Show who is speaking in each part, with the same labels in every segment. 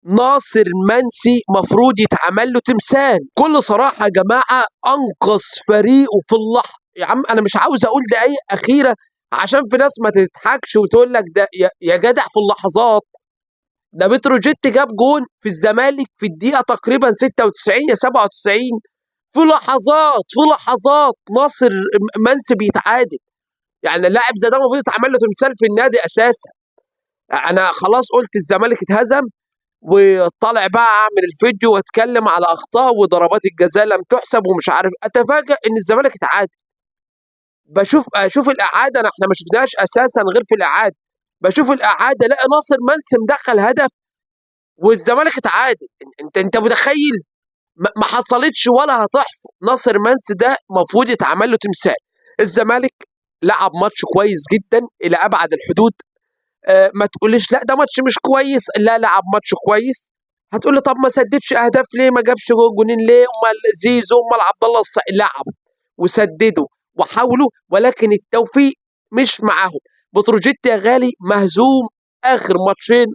Speaker 1: ناصر منسي مفروض يتعمل له تمثال. كل صراحة يا جماعة أنقذ فريقه في اللحظة. يا عم أنا مش عاوز أقول دقايق أخيرة عشان في ناس ما تضحكش وتقول لك ده يا جدع في اللحظات. ده بتروجيت جاب جون في الزمالك في الدقيقة تقريبا 96 يا 97، في لحظات، في لحظات ناصر منسي بيتعادل. يعني اللاعب زي ده المفروض يتعمل له تمثال في النادي أساسا. أنا خلاص قلت الزمالك اتهزم، وطالع بقى اعمل الفيديو واتكلم على اخطاء وضربات الجزاء لم تحسب ومش عارف، اتفاجئ ان الزمالك اتعادل. اشوف الاعادة، احنا ما شفناهاش اساسا غير في الاعادة. بشوف الاعادة الاقي ناصر منسي مدخل هدف والزمالك اتعادل. انت متخيل؟ ما حصلتش ولا هتحصل. ناصر منسي ده المفروض يتعمل له تمثال. الزمالك لعب ماتش كويس جدا الى ابعد الحدود. ما تقوليش لا ده ماتش مش كويس، لا لعب ماتش كويس. هتقول لي طب ما سددش اهداف ليه، ما جابش جونين ليه، امال زيزو امال عبد الله السعيد؟ لعبوا وسددوا وحاولوا، ولكن التوفيق مش معاهم. بتروجيت يا غالي مهزوم اخر ماتشين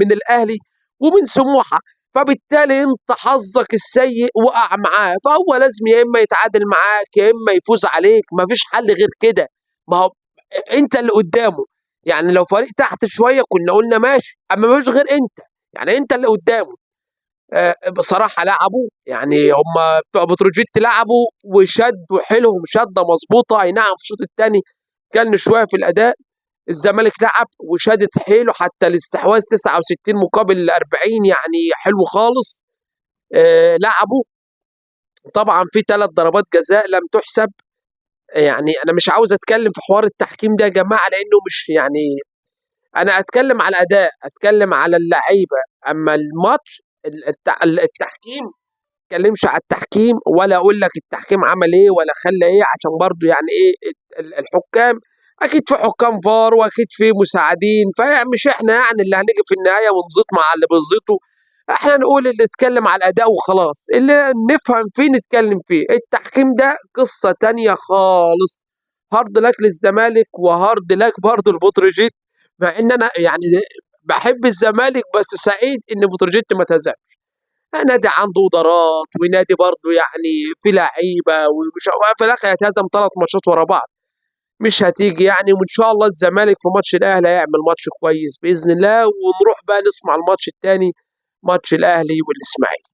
Speaker 1: من الاهلي ومن سموحه، فبالتالي انت حظك السيء وقع معاه، فهو لازم يا اما يتعادل معاك يا اما يفوز عليك، ما فيش حل غير كده. ما هو انت اللي قدامه، يعني لو فريق تحت شوية كنا قلنا ماشي، اما ما فيش غير انت، يعني انت اللي قدامه. بصراحة لعبوا، يعني هم بتوع بتروجيت لعبوا وشدوا حيلهم شده مظبوطة. اي نعم في الشوط الثاني كان شوية في الاداء، الزمالك لعب وشدت حيله، حتى الاستحواذ 69 مقابل 40، يعني حلو خالص. لعبوا طبعا في 3 ضربات جزاء لم تحسب. يعني انا مش عاوز اتكلم في حوار التحكيم ده يا جماعة، لانه مش يعني انا اتكلم على الاداء، اتكلم على اللعيبة، اما الماتش التحكيم ما اتكلمش على التحكيم ولا اقول لك التحكيم عمل ايه ولا خلى ايه، عشان برضو يعني ايه الحكام اكيد في حكام فار واكيد في مساعدين، فمش احنا يعني اللي هنيجي في النهاية ونزيط مع اللي بيزيطوا. احنا نقول اللي اتكلم على الاداء وخلاص، اللي نفهم فيه نتكلم فيه. التحكيم ده قصة تانية خالص. hard luck للزمالك و hard luck برضه لبتروجيت، مع ان انا يعني بحب الزمالك بس سعيد ان بتروجيت ما تهزمش. نادي عنده ادارات ونادي برضه يعني في لعيبة ومش في الاخر هيتهزم 3 ماتشات ورا بعض، مش هتيجي يعني. وان شاء الله الزمالك في ماتش الاهلي هيعمل ماتش كويس باذن الله، ونروح بقى نسمع الماتش الثاني، ماتش الاهلي والاسماعيلي.